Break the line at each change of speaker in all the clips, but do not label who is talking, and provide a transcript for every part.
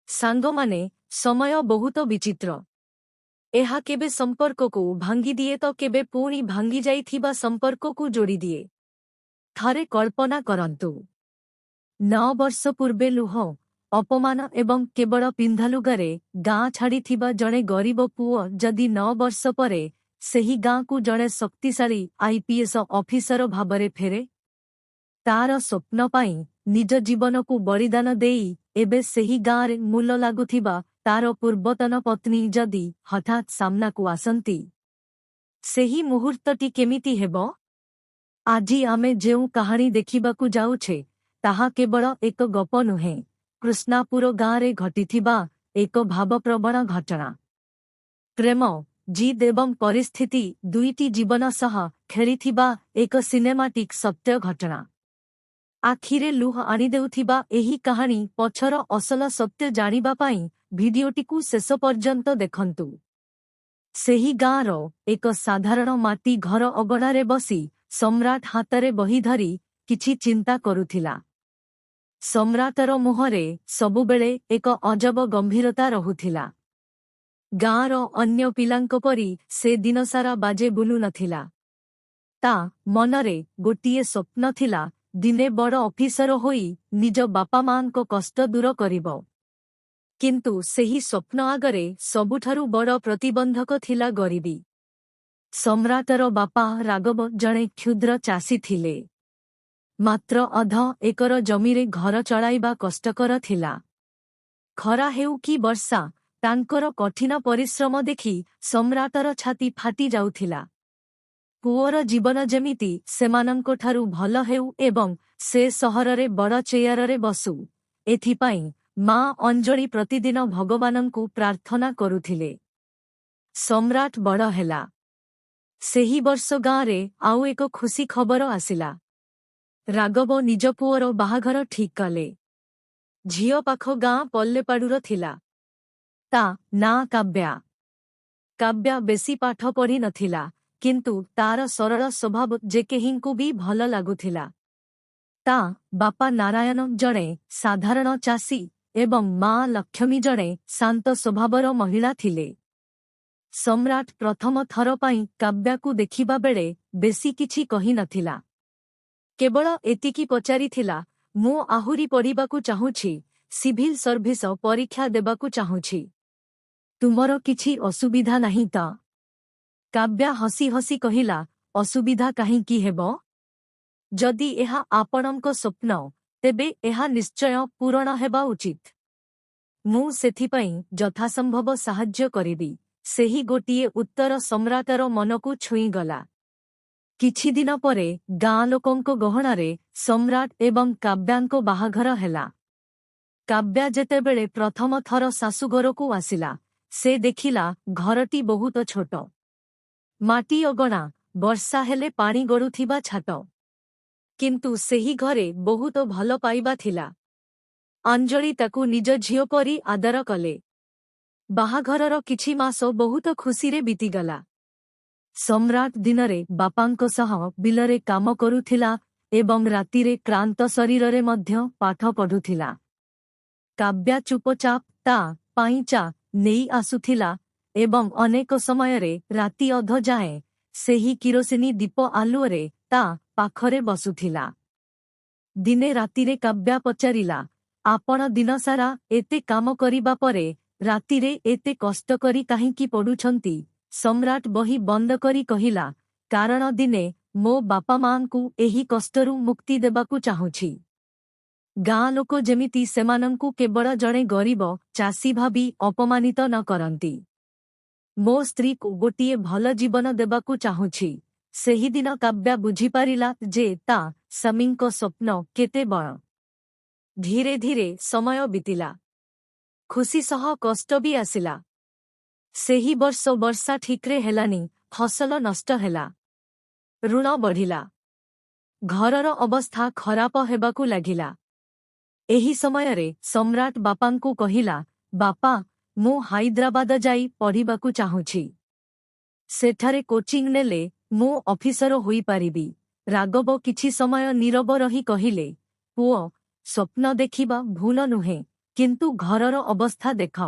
ସାଙ୍ଗମାନେ, ସମୟ ବହୁତ ବିଚିତ୍ର। ଏହା କେବେ ସମ୍ପର୍କକୁ ଭାଙ୍ଗିଦିଏ ତ କେବେ ପୁଣି ଭାଙ୍ଗିଯାଇଥିବା ସମ୍ପର୍କକୁ ଯୋଡ଼ିଦିଏ। ଥରେ କଳ୍ପନା କରନ୍ତୁ, 9 ବର୍ଷ ପୂର୍ବେ ଲୁହ, ଅପମାନ ଏବଂ କେବଳ ପିନ୍ଧାଲୁଗାରେ ଗାଁ ଛାଡ଼ିଥିବା ଜଣେ ଗରିବ ପୁଅ ଯଦି 9 ବର୍ଷ ପରେ ସେହି ଗାଁକୁ ଜଣେ ଶକ୍ତିଶାଳୀ ଆଇପିଏସ୍ ଅଫିସର ଭାବରେ ଫେରେ, ତାର ସ୍ୱପ୍ନ ପାଇଁ ନିଜ ଜୀବନକୁ ବଳିଦାନ ଦେଇ ଏବେ ସେହି ଗାଁରେ ମୂଲ ଲାଗୁଥିବା ତାର ପୂର୍ବତନ ପତ୍ନୀ ଯଦି ହଠାତ୍ ସାମ୍ନାକୁ ଆସନ୍ତି, ସେହି ମୁହୂର୍ତ୍ତଟି କେମିତି ହେବ? ଆଜି ଆମେ ଯେଉଁ କାହାଣୀ ଦେଖିବାକୁ ଯାଉଛେ, ତାହା କେବଳ ଏକ ଗପ ନୁହେଁ, କୃଷ୍ଣାପୁର ଗାଁରେ ଘଟିଥିବା ଏକ ଭାବପ୍ରବଣ ଘଟଣା। ପ୍ରେମ, ଜିଦ୍ ଏବଂ ପରିସ୍ଥିତି ଦୁଇଟି ଜୀବନ ସହ ଖେଳିଥିବା ଏକ ସିନେମାଟିକ୍ ସତ୍ୟ ଘଟଣା। ଆଖିରେ ଲୁହ ଆଣିଦେଉଥିବା ଏହି କାହାଣୀ ପଛର ଅସଲ ସତ୍ୟ ଜାଣିବା ପାଇଁ ଭିଡିଓଟିକୁ ଶେଷ ପର୍ଯ୍ୟନ୍ତ ଦେଖନ୍ତୁ। ସେହି ଗାଁର ଏକ ସାଧାରଣ ମାଟି ଘର ଅଗଣାରେ ବସି ସମ୍ରାଟ ହାତରେ ବହି ଧରି କିଛି ଚିନ୍ତା କରୁଥିଲା। ସମ୍ରାଟର ମୁହଁରେ ସବୁବେଳେ ଏକ ଅଜବ ଗମ୍ଭୀରତା ରହୁଥିଲା। ଗାଁର ଅନ୍ୟ ପିଲାଙ୍କ ପରି ସେ ଦିନସାରା ବାଜେ ବୁଲୁ ନଥିଲା। ତା ମନରେ ଗୋଟିଏ ସ୍ୱପ୍ନ ଥିଲା, ଦିନେ ବଡ଼ ଅଫିସର ହୋଇ ନିଜ ବାପାମାଆଙ୍କ କଷ୍ଟ ଦୂର କରିବ। କିନ୍ତୁ ସେହି ସ୍ୱପ୍ନ ଆଗରେ ସବୁଠାରୁ ବଡ଼ ପ୍ରତିବନ୍ଧକ ଥିଲା ଗରିବୀ। ସମ୍ରାଟର ବାପା ରାଘବ ଜଣେ କ୍ଷୁଦ୍ର ଚାଷୀ ଥିଲେ। ମାତ୍ର ଅଧ ଏକର ଜମିରେ ଘର ଚଳାଇବା କଷ୍ଟକର ଥିଲା। ଖରା ହେଉ କି ବର୍ଷା, ତାଙ୍କର କଠିନ ପରିଶ୍ରମ ଦେଖି ସମ୍ରାଟର ଛାତି ଫାଟି ଯାଉଥିଲା। ପୁଅର ଜୀବନ ଯେମିତି ସେମାନଙ୍କଠାରୁ ଭଲ ହେଉ ଏବଂ ସେ ସହରରେ ବଡ଼ ଚେୟାରରେ ବସୁ, ଏଥିପାଇଁ ମା ଅଞ୍ଜଳି ପ୍ରତିଦିନ ଭଗବାନଙ୍କୁ ପ୍ରାର୍ଥନା କରୁଥିଲେ। ସମ୍ରାଟ ବଡ଼ ହେଲା। ସେହି ବର୍ଷ ଗାଁରେ ଆଉ ଏକ ଖୁସି ଖବର ଆସିଲା। ରାଘବ ନିଜ ପୁଅର ବାହାଘର ଠିକ୍ କଲେ। ଝିଅ ପାଖ ଗାଁ ପଲ୍ଲେପାଡୁର ଥିଲା। ତା ନାଁ କାବ୍ୟା। କାବ୍ୟା ବେଶୀ ପାଠ ପଢ଼ି ନଥିଲା, କିନ୍ତୁ ତାର ସରଳ ସ୍ୱଭାବ ଯେକେହିଙ୍କୁ ବି ଭଲ ଲାଗୁଥିଲା। ତା ବାପା ନାରାୟଣ ଜଣେ ସାଧାରଣ ଚାଷୀ ଏବଂ ମା ଲକ୍ଷ୍ମୀ ଜଣେ ଶାନ୍ତ ସ୍ୱଭାବର ମହିଳା ଥିଲେ। ସମ୍ରାଟ ପ୍ରଥମ ଥର ପାଇଁ କାବ୍ୟାକୁ ଦେଖିବା ବେଳେ ବେଶୀ କିଛି କହିନଥିଲା। କେବଳ ଏତିକି ପଚାରିଥିଲା, "ମୁଁ ଆହୁରି ପଢ଼ିବାକୁ ଚାହୁଁଛି, ସିଭିଲ ସର୍ଭିସ ପରୀକ୍ଷା ଦେବାକୁ ଚାହୁଁଛି। ତୁମର କିଛି ଅସୁବିଧା ନାହିଁ ତ?" କାବ୍ୟା ହସି ହସି କହିଲା, "ଅସୁବିଧା କାହିଁକି ହେବ? ଯଦି ଏହା ଆପଣଙ୍କ ସ୍ୱପ୍ନ, ତେବେ ଏହା ନିଶ୍ଚୟ ପୂରଣ ହେବା ଉଚିତ। ମୁଁ ସେଥିପାଇଁ ଯଥାସମ୍ଭବ ସାହାଯ୍ୟ କରିବି।" ସେହି ଗୋଟିଏ ଉତ୍ତର ସମ୍ରାଟର ମନକୁ ଛୁଇଁଗଲା। କିଛିଦିନ ପରେ ଗାଁ ଲୋକଙ୍କ ଗହଣରେ ସମ୍ରାଟ ଏବଂ କାବ୍ୟାଙ୍କ ବାହାଘର ହେଲା। କାବ୍ୟା ଯେତେବେଳେ ପ୍ରଥମ ଥର ଶାଶୁଘରକୁ ଆସିଲା, ସେ ଦେଖିଲା ଘରଟି ବହୁତ ଛୋଟ। ମାଟି ଅଗଣା, ବର୍ଷା ହେଲେ ପାଣି ଗଳୁଥିବା ଛାତ। କିନ୍ତୁ ସେହି ଘରେ ବହୁତ ଭଲ ପାଇବା ଥିଲା। ଅଞ୍ଜଳି ତାକୁ ନିଜ ଝିଅ ପରି ଆଦର କଲେ। ବାହାଘରର କିଛି ମାସ ବହୁତ ଖୁସିରେ ବିତିଗଲା। ସମ୍ରାଟ ଦିନରେ ବାପାଙ୍କ ସହ ବିଲରେ କାମ କରୁଥିଲା ଏବଂ ରାତିରେ କ୍ଳାନ୍ତ ଶରୀରରେ ମଧ୍ୟ ପାଠ ପଢ଼ୁଥିଲା। କାବ୍ୟା ଚୁପଚାପ ତା ପାଇଁ ଚା ନେଇ ଆସୁଥିଲା ଏବଂ ଅନେକ ସମୟରେ ରାତି ଅଧ ଯାଏଁ ସେହି କିରୋସିନି ଦୀପ ଆଲୁଅରେ ତା ପାଖରେ ବସୁଥିଲା। ଦିନେ ରାତିରେ କାବ୍ୟା ପଚାରିଲା, "ଆପଣ ଦିନସାରା ଏତେ କାମ କରିବା ପରେ ରାତିରେ ଏତେ କଷ୍ଟ କରି କାହିଁକି ପଢ଼ୁଛନ୍ତି?" ସମ୍ରାଟ ବହି ବନ୍ଦ କରି କହିଲା, "କାରଣ ଦିନେ ମୋ ବାପାମାଆଙ୍କୁ ଏହି କଷ୍ଟରୁ ମୁକ୍ତି ଦେବାକୁ ଚାହୁଁଛି। ଗାଁ ଲୋକ ଯେମିତି ସେମାନଙ୍କୁ କେବଳ ଜଣେ ଗରିବ ଚାଷୀ ଭାବି ଅପମାନିତ ନ କରନ୍ତି। ମୋ ସ୍ତ୍ରୀକୁ ଗୋଟିଏ ଭଲ ଜୀବନ ଦେବାକୁ ଚାହୁଁଛି।" ସେହିଦିନ କାବ୍ୟା ବୁଝିପାରିଲା ଯେ ତା ସ୍ୱାମୀଙ୍କ ସ୍ୱପ୍ନ କେତେ ବଡ଼। ଧୀରେ ଧୀରେ ସମୟ ବିତିଲା। ଖୁସି ସହ କଷ୍ଟ ବି ଆସିଲା। ସେହି ବର୍ଷ ବର୍ଷା ଠିକ୍ରେ ହେଲାନି, ଫସଲ ନଷ୍ଟ ହେଲା। ଋଣ ବଢ଼ିଲା। ଘରର ଅବସ୍ଥା ଖରାପ ହେବାକୁ ଲାଗିଲା। ଏହି ସମୟରେ ସମ୍ରାଟ ବାପାଙ୍କୁ କହିଲା, "ବାପା, ମୁଁ ହାଇଦ୍ରାବାଦ ଯାଇ ପଢ଼ିବାକୁ ଚାହୁଁଛି। ସେଠାରେ କୋଚିଂ ନେଲେ ମୁଁ ଅଫିସର ହୋଇପାରିବି।" ରାଘବ କିଛି ସମୟ ନୀରବ ରହି କହିଲେ, "ପୁଅ, ସ୍ୱପ୍ନ ଦେଖିବା ଭୁଲ ନୁହେଁ। କିନ୍ତୁ ଘରର ଅବସ୍ଥା ଦେଖ।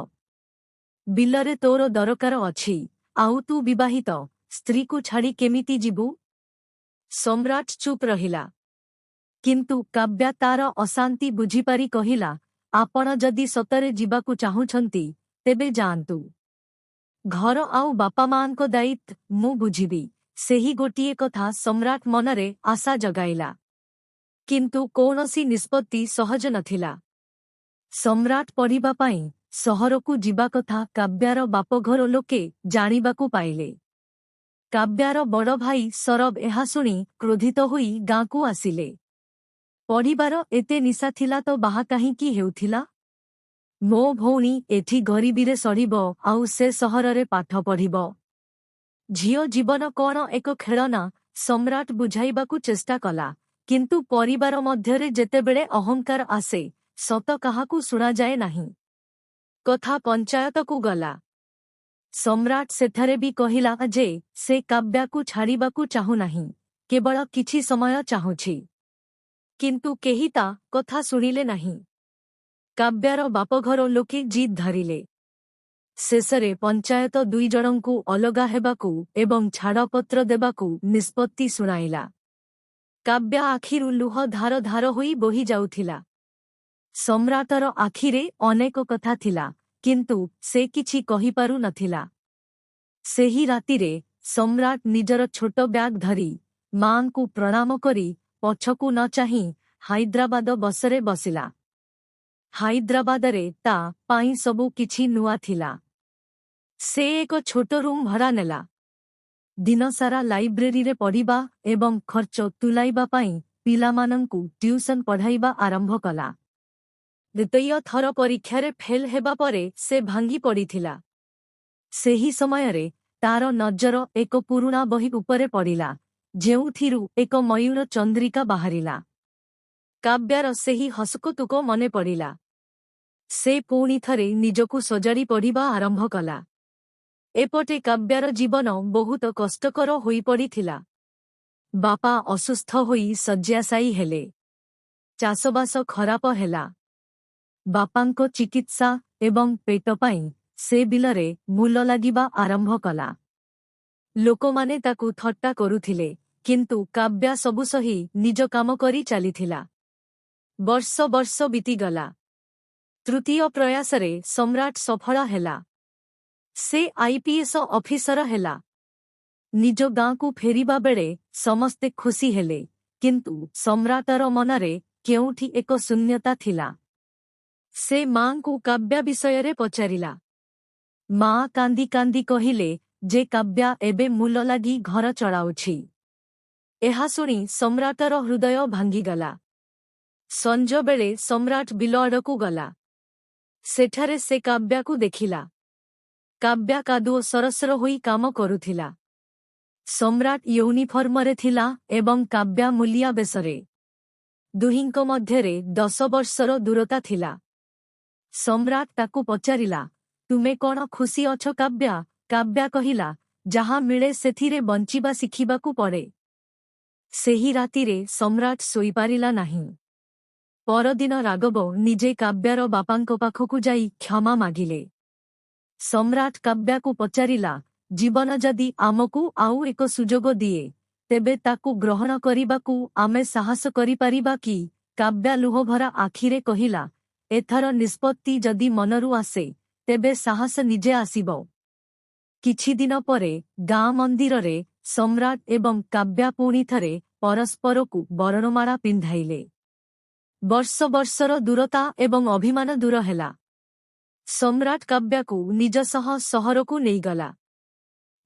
ବିଲରେ ତୋର ଦରକାର ଅଛି, ଆଉ ତୁ ବିବାହିତ, ସ୍ତ୍ରୀକୁ ଛାଡ଼ି କେମିତି ଯିବୁ? ସମ୍ରାଟ ଚୁପ୍ ରହିଲା। କିନ୍ତୁ କାବ୍ୟା ତାର ଅଶାନ୍ତି ବୁଝିପାରି କହିଲା, ଆପଣ ଯଦି ସତରେ ଯିବାକୁ ଚାହୁଁଛନ୍ତି, ତେବେ ଯାଆନ୍ତୁ। ଘର ଆଉ ବାପାମାଆଙ୍କ ଦାୟିତ୍ୱ ମୁଁ ବୁଝିବି। ସେହି ଗୋଟିଏ କଥା ସମ୍ରାଟ ମନରେ ଆଶା ଜଗାଇଲା। କିନ୍ତୁ କୌଣସି ନିଷ୍ପତ୍ତି ସହଜ ନଥିଲା। ସମ୍ରାଟ ପଢ଼ିବା ପାଇଁ ସହରକୁ ଯିବା କଥା କାବ୍ୟାର ବାପଘର ଲୋକେ ଜାଣିବାକୁ ପାଇଲେ। କାବ୍ୟାର ବଡ଼ ଭାଇ ସରବ ଏହା ଶୁଣି କ୍ରୋଧିତ ହୋଇ ଗାଁକୁ ଆସିଲେ। ପଢ଼ିବାର ଏତେ ନିଶା ଥିଲା ତ ବାହା କାହିଁକି ହେଉଥିଲା? ମୋ ଭଉଣୀ ଏଠି ଗରିବୀରେ ସଢ଼ିବ ଆଉ ସେ ସହରରେ ପାଠ ପଢ଼ିବ? ଝିଅ ଜୀବନ କଣ ଏକ ଖେଳନା? ସମ୍ରାଟ ବୁଝାଇବାକୁ ଚେଷ୍ଟା କଲା, କିନ୍ତୁ ପରିବାର ମଧ୍ୟରେ ଯେତେବେଳେ ଅହଙ୍କାର ଆସେ, ସତ କାହାକୁ ଶୁଣାଯାଏ ନାହିଁ। କଥା ପଞ୍ଚାୟତକୁ ଗଲା। ସମ୍ରାଟ ସେଠାରେ ବି କହିଲା ଯେ ସେ କାବ୍ୟାକୁ ଛାଡ଼ିବାକୁ ଚାହୁଁନାହିଁ, କେବଳ କିଛି ସମୟ ଚାହୁଁଛି। କିନ୍ତୁ କେହି ତା କଥା ଶୁଣିଲେ ନାହିଁ। କାବ୍ୟାର ବାପଘର ଲୋକେ ଜିଦ୍ ଧରିଲେ। ଶେଷରେ ପଞ୍ଚାୟତ ଦୁଇଜଣଙ୍କୁ ଅଲଗା ହେବାକୁ ଏବଂ ଛାଡ଼ପତ୍ର ଦେବାକୁ ନିଷ୍ପତ୍ତି ଶୁଣାଇଲା। କାବ୍ୟା ଆଖିରୁ ଲୁହ ଧାର ଧାର ହୋଇ ବୋହି ଯାଉଥିଲା। ସମ୍ରାଟର ଆଖିରେ ଅନେକ କଥା ଥିଲା, କିନ୍ତୁ ସେ କିଛି କହିପାରୁ ନଥିଲା। ସେହି ରାତିରେ ସମ୍ରାଟ ନିଜର ଛୋଟ ବ୍ୟାଗ ଧରି, ମାଆଙ୍କୁ ପ୍ରଣାମ କରି, ପଛକୁ ନ ଚାହିଁ ହାଇଦ୍ରାବାଦ ବସରେ ବସିଲା। ହାଇଦ୍ରାବାଦରେ ତା ପାଇଁ ସବୁ କିଛି ନୂଆ ଥିଲା। ସେ ଏକ ଛୋଟ ରୁମ୍ ଭଡ଼ା ନେଲା। ଦିନସାରା ଲାଇବ୍ରେରୀରେ ପଢ଼ିବା ଏବଂ ଖର୍ଚ୍ଚ ତୁଲାଇବା ପାଇଁ ପିଲାମାନଙ୍କୁ ଟ୍ୟୁସନ୍ ପଢ଼ାଇବା ଆରମ୍ଭ କଲା। ଦ୍ୱିତୀୟ ଥର ପରୀକ୍ଷାରେ ଫେଲ୍ ହେବା ପରେ ସେ ଭାଙ୍ଗି ପଡ଼ିଥିଲା। ସେହି ସମୟରେ ତାର ନଜର ଏକ ପୁରୁଣା ବହି ଉପରେ ପଡ଼ିଲା, ଯେଉଁଥିରୁ ଏକ ମୟୂର ଚନ୍ଦ୍ରିକା ବାହାରିଲା। କାବ୍ୟାର ସେହି ହସକୌତୁକ ମନେ ପଡ଼ିଲା। ସେ ପୁଣି ଥରେ ନିଜକୁ ସଜାଡ଼ି ପଢ଼ିବା ଆରମ୍ଭ କଲା। ଏପଟେ କାବ୍ୟାର ଜୀବନ ବହୁତ କଷ୍ଟକର ହୋଇପଡ଼ିଥିଲା। ବାପା ଅସୁସ୍ଥ ହୋଇ ଶଯ୍ୟାଶାୟୀ ହେଲେ। ଚାଷବାସ ଖରାପ ହେଲା। ବାପାଙ୍କ ଚିକିତ୍ସା ଏବଂ ପେଟ ପାଇଁ ସେ ବିଲରେ ମୂଲ ଲାଗିବା ଆରମ୍ଭ କଲା। ଲୋକମାନେ ତାକୁ ଥଟ୍ଟା କରୁଥିଲେ, କିନ୍ତୁ କାବ୍ୟା ସବୁ ସହି ନିଜ କାମ କରି ଚାଲିଥିଲା। ବର୍ଷ ବର୍ଷ ବିତିଗଲା। ତୃତୀୟ ପ୍ରୟାସରେ ସମ୍ରାଟ ସଫଳ ହେଲା। ସେ ଆଇପିଏସ୍ ଅଫିସର ହେଲା। ନିଜ ଗାଁକୁ ଫେରିବା ବେଳେ ସମସ୍ତେ ଖୁସି ହେଲେ, କିନ୍ତୁ ସମ୍ରାଟର ମନରେ କେଉଁଠି ଏକ ଶୂନ୍ୟତା ଥିଲା। ସେ ମାଆଙ୍କୁ କାବ୍ୟା ବିଷୟରେ ପଚାରିଲା। ମା କାନ୍ଦି କାନ୍ଦି କହିଲେ ଯେ କାବ୍ୟା ଏବେ ମୂଲ ଲାଗି ଘର ଚଳାଉଛି। ଏହା ଶୁଣି ସମ୍ରାଟର ହୃଦୟ ଭାଙ୍ଗିଗଲା। ସଞ୍ଜବେଳେ ସମ୍ରାଟ ବିଲ ଆଡ଼କୁ ଗଲା। ସେଠାରେ ସେ କାବ୍ୟାକୁ ଦେଖିଲା। କାବ୍ୟା କାଦୁଅ ସରସର ହୋଇ କାମ କରୁଥିଲା। ସମ୍ରାଟ ୟୁନିଫର୍ମରେ ଥିଲା ଏବଂ କାବ୍ୟା ମୂଲିଆ ବେଶରେ। ଦୁହିଁଙ୍କ ମଧ୍ୟରେ 10 ବର୍ଷର ଦୂରତା ଥିଲା। ସମ୍ରାଟ ତାକୁ ପଚାରିଲା, ତୁମେ କଣ ଖୁସି ଅଛ କାବ୍ୟା? କାବ୍ୟା କହିଲା, ଯାହା ମିଳେ ସେଥିରେ ବଞ୍ଚିବା ଶିଖିବାକୁ ପଡ଼େ। ସେହି ରାତିରେ ସମ୍ରାଟ ଶୋଇପାରିଲା ନାହିଁ। ପରଦିନ ରାଘବ ନିଜେ କାବ୍ୟାର ବାପାଙ୍କ ପାଖକୁ ଯାଇ କ୍ଷମା ମାଗିଲେ। ସମ୍ରାଟ କାବ୍ୟାକୁ ପଚାରିଲା, ଜୀବନ ଯଦି ଆମକୁ ଆଉ ଏକ ସୁଯୋଗ ଦିଏ, ତେବେ ତାକୁ ଗ୍ରହଣ କରିବାକୁ ଆମେ ସାହସ କରିପାରିବା କି? କାବ୍ୟା ଲୁହଭରା ଆଖିରେ କହିଲା, ଏଥର ନିଷ୍ପତ୍ତି ଯଦି ମନରୁ ଆସେ, ତେବେ ସାହସ ନିଜେ ଆସିବ। କିଛିଦିନ ପରେ ଗାଁ ମନ୍ଦିରରେ ସମ୍ରାଟ ଏବଂ କାବ୍ୟା ପୁଣିଥରେ ପରସ୍ପରକୁ ବରଣମାଳା ପିନ୍ଧାଇଲେ। ବର୍ଷ ବର୍ଷର ଦୂରତା ଏବଂ ଅଭିମାନ ଦୂର ହେଲା। ସମ୍ରାଟ କାବ୍ୟାକୁ ନିଜ ସହ ସହରକୁ ନେଇଗଲା।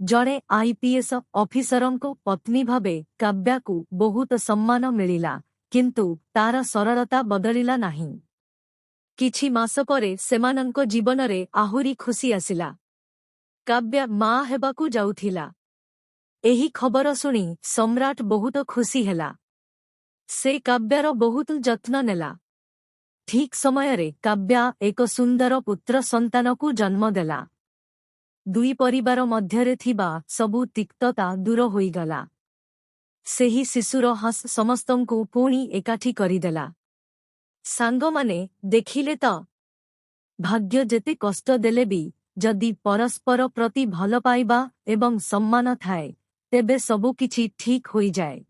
ଜଣେ ଆଇପିଏସ୍ ଅଫିସରଙ୍କ ପତ୍ନୀ ଭାବେ କାବ୍ୟାକୁ ବହୁତ ସମ୍ମାନ ମିଳିଲା, କିନ୍ତୁ ତାର ସରଳତା ବଦଳିଲା ନାହିଁ। କିଛି ମାସ ପରେ ସେମାନଙ୍କ ଜୀବନରେ ଆହୁରି ଖୁସି ଆସିଲା। କାବ୍ୟା ମା ହେବାକୁ ଯାଉଥିଲା। ଏହି ଖବର ଶୁଣି ସମ୍ରାଟ ବହୁତ ଖୁସି ହେଲା। ସେ କାବ୍ୟାର ବହୁତ ଯତ୍ନ ନେଲା। ଠିକ୍ ସମୟରେ କାବ୍ୟା ଏକ ସୁନ୍ଦର ପୁତ୍ର ସନ୍ତାନକୁ ଜନ୍ମ ଦେଲା। ଦୁଇ ପରିବାର ମଧ୍ୟରେ ଥିବା ସବୁ ତିକ୍ତତା ଦୂର ହୋଇଗଲା। ସେହି ଶିଶୁର ହସ ସମସ୍ତଙ୍କୁ ପୁଣି ଏକାଠି କରିଦେଲା। ସାଙ୍ଗମାନେ, ଦେଖିଲେ ତ? ଭାଗ୍ୟ ଯେତେ କଷ୍ଟ ଦେଲେ ବି, ଯଦି ପରସ୍ପର ପ୍ରତି ଭଲପାଇବା ଏବଂ ସମ୍ମାନ ଥାଏ, ତେବେ ସବୁକିଛି ଠିକ୍ ହୋଇଯାଏ।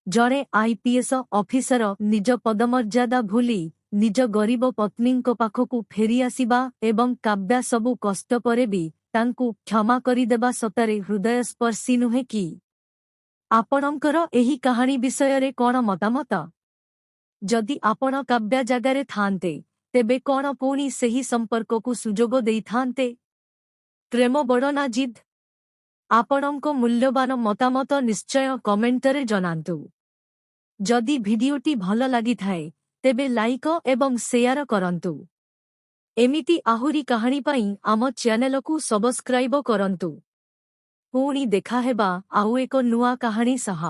ଜଣେ ଆଇପିଏସ ଅଫିସର ନିଜ ପଦମର୍ଯ୍ୟାଦା ଭୁଲି ନିଜ ଗରିବ ପତ୍ନୀଙ୍କ ପାଖକୁ ଫେରିଆସିବା ଏବଂ କାବ୍ୟା ସବୁ କଷ୍ଟ ପରେ ବି ତାଙ୍କୁ କ୍ଷମା କରିଦେବା ସତରେ ହୃଦୟସ୍ପର୍ଶୀ ନୁହେଁ କି? ଆପଣଙ୍କର ଏହି କାହାଣୀ ବିଷୟରେ କଣ ମତାମତ? ଯଦି ଆପଣ କାବ୍ୟା ଜାଗାରେ ଥାଆନ୍ତେ, ତେବେ କଣ ପୁଣି ସେହି ସମ୍ପର୍କକୁ ସୁଯୋଗ ଦେଇଥାନ୍ତେ? ପ୍ରେମ ବଡ଼ ନା ଜିଦ୍? ଆପଣଙ୍କ ମୂଲ୍ୟବାନ ମତାମତ ନିଶ୍ଚୟ କମେଣ୍ଟରେ ଜଣାନ୍ତୁ। ଯଦି ଭିଡିଓଟି ଭଲ ଲାଗିଥାଏ, ତେବେ ଲାଇକ ଏବଂ ସେୟାର କରନ୍ତୁ। ଏମିତି ଆହୁରି କାହାଣୀ ପାଇଁ ଆମ ଚ୍ୟାନେଲକୁ ସବସ୍କ୍ରାଇବ କରନ୍ତୁ। ପୁଣି ଦେଖାହେବା ଆଉ ଏକ ନୂଆ କାହାଣୀ ସହ।